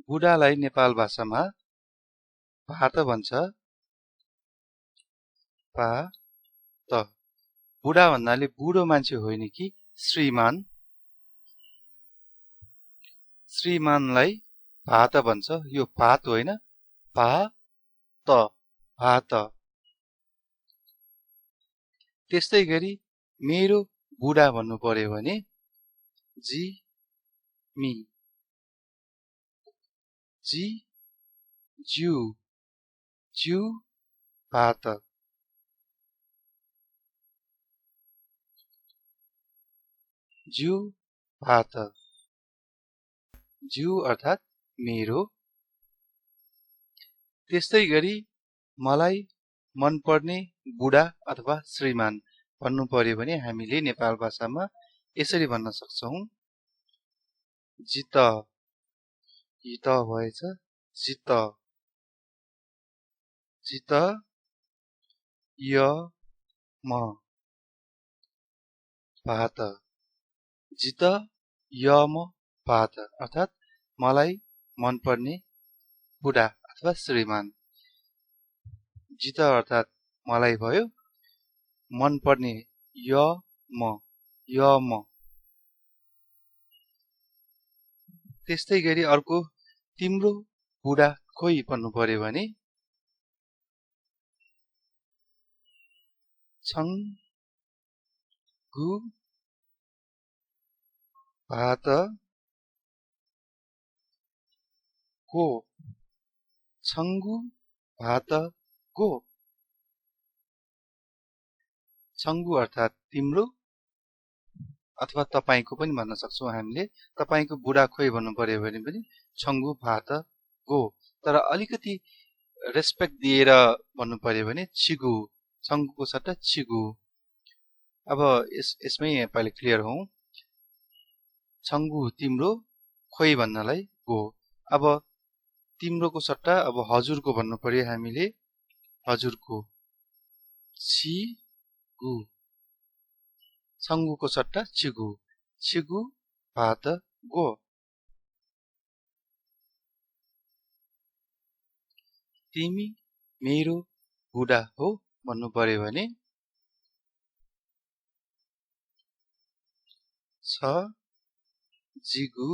बुढालाई नेपाल भाषामा पात भन्छ। पात। बुढा भन्नाले बुढो मान्छे होइन कि श्रीमान। श्रीमानलाई भात भन्छ। यो भात होइन, भात, भात। त्यस्तै गरी मेरो बुढा भन्नु पर्यो भने जी मी। जी ज्यू। ज्यू भात। ज्यू भात। ज्यू अर्थात् मेरो। त्यस्तै गरी मलाई मनपर्ने बुढा अथवा श्रीमान भन्नु पर्यो भने हामीले नेपाल भाषामा यसरी भन्न सक्छौं। जित। हित भएछ जित। जित य म भात। जित य म भात अर्थात् मलाई मनपर्ने बुढा अथवा श्रीमान। जित अर्थात् मलाई भयो, मनपर्ने य म। त्यस्तै गरी अर्को तिम्रो बुढा खोइ भन्नु पर्यो भने छङ्गु भात को। छङ्गु भात को। छङ्गु अर्थात् तिम्रो अथवा तपाईको पनि भन्न सक्छौं हामीले। तपाईको बुढा खोइ भन्नु पर्यो भने पनि छङ्गु भात गो। तर अलिकति रेस्पेक्ट दिएर भन्नु पर्यो भने छिगु। छङ्गुको सट्टा छिगु। अब यसमै पहिले क्लियर हौं। छङ्गु तिम्रो, खोइ भन्नलाई गो। अब तिम्रोको सट्टा अब हजुरको भन्नु पर्यो हामीले हजुरको छिगु। छङ्गुको सट्टा छिगु। छिगु भात गो। तिमी मेरो बुढा हो भन्नु पर्यो भने छ जिगु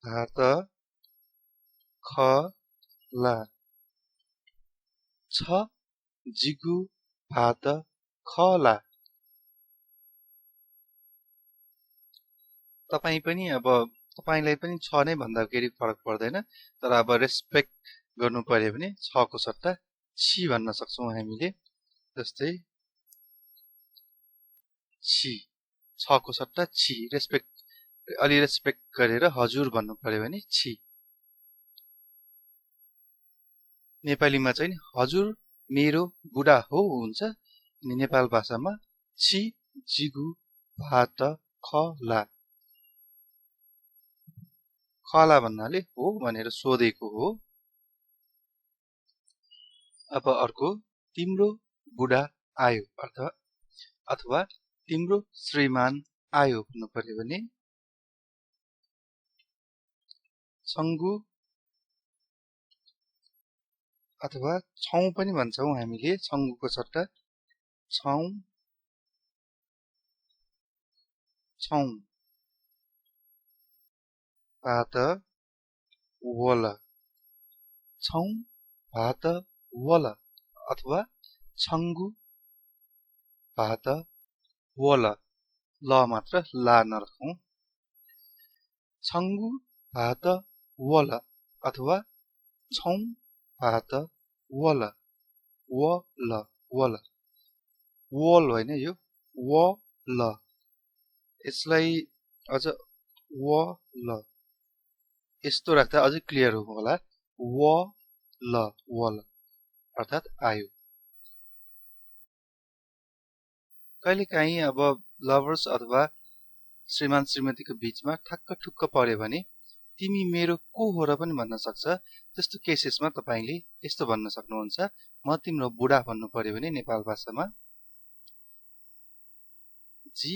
भात खला। छ जिगु भात खला। तपाई पनि अब तपाईलाई पनि छ नै भन्दाखेरि फरक पर्दैन। तर अब रेस्पेक्ट गर्नु पर्यो भने छको सट्टा छि भन्न सक्छौं हामीले। जस्तै छि। छको सट्टा छि। अलि रेस्पेक्ट गरेर हजुर भन्नु पर्यो भने छि। नेपालीमा चाहिँ हजुर मेरो बुढा हो हुन्छ। अनि नेपाल भाषामा छि जिगु भात खला। खला भन्नाले हो भनेर सोधेको हो। अब अर्को तिम्रो बुढा आयो अथवा तिम्रो श्रीमान आयो भन्नु पर्यो भने छङ्गु अथवा छौं पनि भन्छौं हामीले। छङ्गुको सट्टा छौं। छौं भात वला। छौं भात वला अथवा छङ्गु भात वला। ल मात्र ला नराखौं। छङ्गु भात वला अथवा छौं भात वला। वल वल होइन यो वल। यसलाई अझ वल यस्तो राख्दा अझै क्लियर होला। वल अर्थात् आयो। कहिलेकाहीँ अब लभर्स अथवा श्रीमान श्रीमतीको बीचमा ठक्क ठुक्क पर्यो भने तिमी मेरो को हो र पनि भन्न सक्छ। त्यस्तो केसेसमा तपाईले यस्तो भन्न सक्नुहुन्छ। म तिम्रो बुढा भन्नु पर्यो भने नेपाल भाषामा जी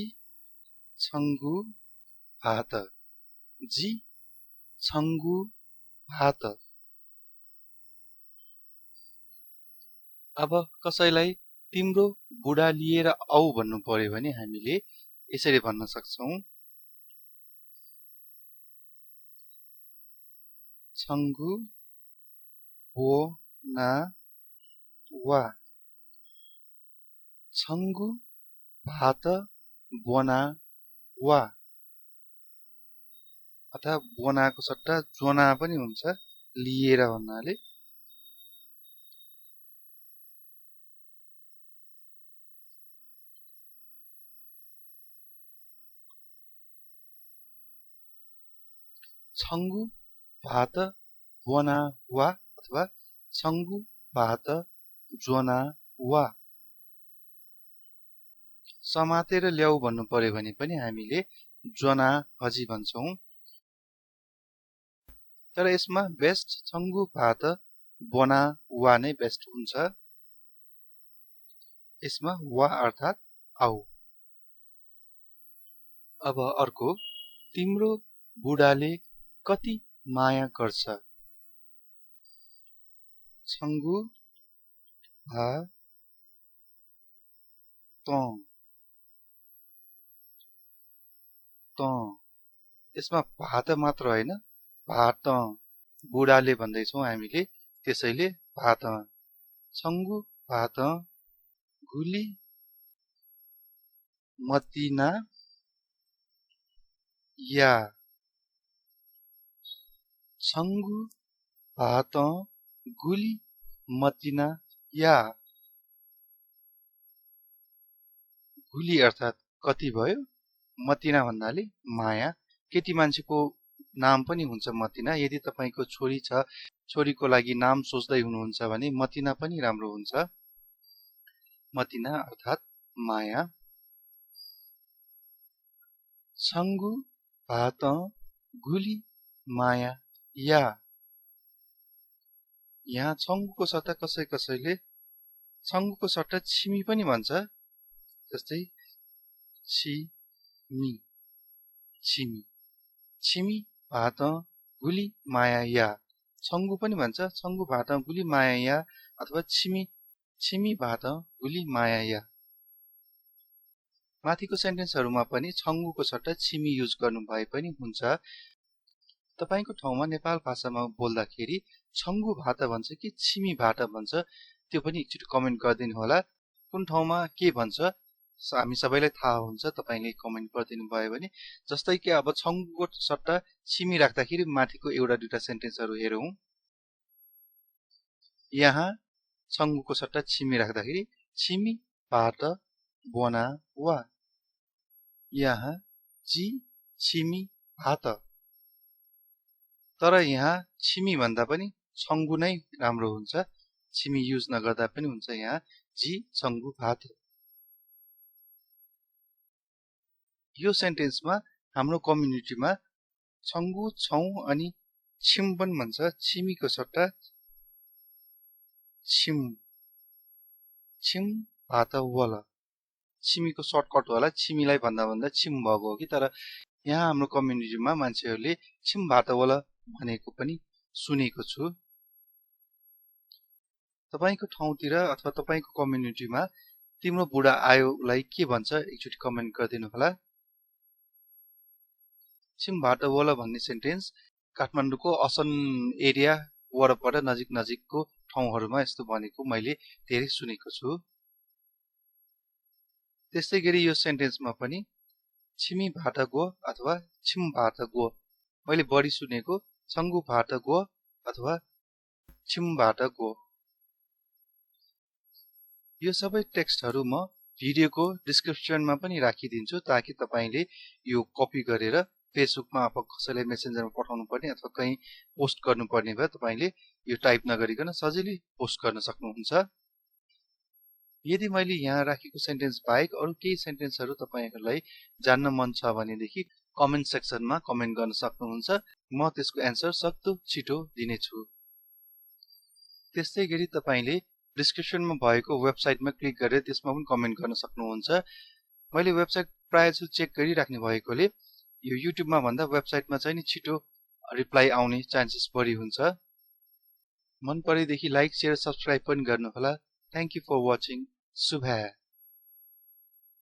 छङ्गु भात। जी छङ्गु भात। अब कसैलाई तिम्रो बुढा लिएर आऊ भन्नु पर्यो भने हामीले यसरी भन्न सक्छौं, छङ्गु हो ना वा। छङ्गु भात बना वा, अथवा बनाको सट्टा जोना पनि हुन्छ लिएर भन्नाले। छङ्गु भात बना वा अथवा छङ्गु भात जोना वा। समातेर ल्याऊ भन्नु पर्यो भने पनि हामीले जोना भजी भन्छौं। तर यसमा बेस्ट छङ्गु भात बना वा नै बेस्ट हुन्छ। यसमा वा अर्थात आऊ। अब अर्को, तिम्रो बुढाले कति माया गर्छ। छङ्गु भात यसमा भात मात्र होइन, भात बुढाले भन्दैछौं हामीले, त्यसैले भात। छङ्गु भात गुली मतिना या। छङ्गु भात गुली मतिना या। गुली अर्थात कति भयो, मतिना भन्नाले माया। केटी मान्छेको नाम पनि हुन्छ मतिना। यदि तपाईको छोरी छ, छोरीको लागि नाम सोच्दै हुनुहुन्छ भने मतिना पनि राम्रो हुन्छ। मतिना अर्थात माया। छङ्गु भात गुली माया या। यहाँ छङ्गुको सट्टा कसैले छङ्गुको सट्टा छिमी पनि भन्छ, जस्तै छिमी छिमी छिमी भात गुली माया या। छङ्गु पनि भन्छ छङ्गु भात गुली माया या अथवा छिमी छिमी भात गुली माया या। माथिको सेन्टेन्सहरुमा पनि छङ्गुको सट्टा छिमी युज गर्नु भए पनि हुन्छ। तपाईको ठाउँमा नेपाल भाषामा बोल्दाखेरि छङ्गु भात भन्छ कि छिमी भात भन्छ, त्यो पनि एकचोटि कमेन्ट गरिदिनु होला। कुन ठाउँमा के भन्छ हामी सबैलाई थाहा हुन्छ, तपाईले कमेन्ट गरिदिनु भयो भने। जस्तै कि अब छङ्गुको सट्टा छिमी राख्दाखेरि माथिको एउटा दुईटा सेन्टेन्सहरु हेरौं। यहाँ छङ्गुको सट्टा छिमी राख्दाखेरि छिमी भात बना वा। यहाँ जी छिमी भात। तर यहाँ छिमी भन्दा पनि छङ्गु नै राम्रो हुन्छ, छिमी युज नगर्दा पनि हुन्छ। यहाँ जी छङ्गु भात। यो सेन्टेन्समा हाम्रो कम्युनिटीमा छङ्गु छौं अनि छिम पनि भन्छ। छिमीको सट्टा छिम छिम भात वाला। छिमीको सर्टकट होला, छिमीलाई भन्दा भन्दा छिम भएको हो कि। तर यहाँ हाम्रो कम्युनिटीमा मान्छेहरूले छिम भात वाला भनेको पनि सुनेको छु। तपाईको ठाउँतिर अथवा तपाईको कम्युनिटीमा तिम्रो बुढा आयोलाई के भन्छ एकचोटि कमेन्ट गरिदिनु होला। छिम भात वाला भन्ने सेन्टेन्स काठमाडौँको असन एरिया वरपर नजिक नजिकको ठाउँहरुमा यस्तो भनेको मैले धेरै सुनेको छु। त्यस्तै गरी यो सेन्टेन्समा पनि छिमी भात गो अथवा छिम भात गो। मैले बढी सुनेको छङ्गु भात गो अथवा छिम भात गो। यो सबै टेक्स्टहरु म भिडियोको डिस्क्रिप्सनमा पनि राखिदिन्छु, ताकि तपाईले यो कपी गरेर फेसबुकमा अब कसैलाई मेसेन्जरमा पठाउनु पर्ने अथवा कहीं पोस्ट गर्नु पर्ने भए तपाईले यो टाइप नगरिकन सजिलै पोस्ट गर्न सक्नुहुन्छ। यदि मैले यहाँ राखेको सेन्टेन्स बाहेक अरु केही सेन्टेन्सहरु तपाईहरुलाई जान्न मन छ भनेदेखि कमेन्ट सेक्सनमा कमेन्ट गर्न सक्नुहुन्छ। म त्यसको एन्सर सक्दो छिटो दिनेछु। त्यस्तै गरी तपाईले डिस्क्रिप्सनमा भएको वेबसाइटमा क्लिक गरेर त्यसमा पनि कमेन्ट गर्न सक्नुहुन्छ। मैले वेबसाइट प्रायः जसो चेक गरिराख्ने भएकोले यो युट्युबमा भन्दा वेबसाइटमा चाहिँ नि छिटो रिप्लाई आउने चान्सेस बढी हुन्छ। मन परेदेखि लाइक, शेयर, सब्स्क्राइब पनि गर्नुहोला। Thank you for watching. शुभ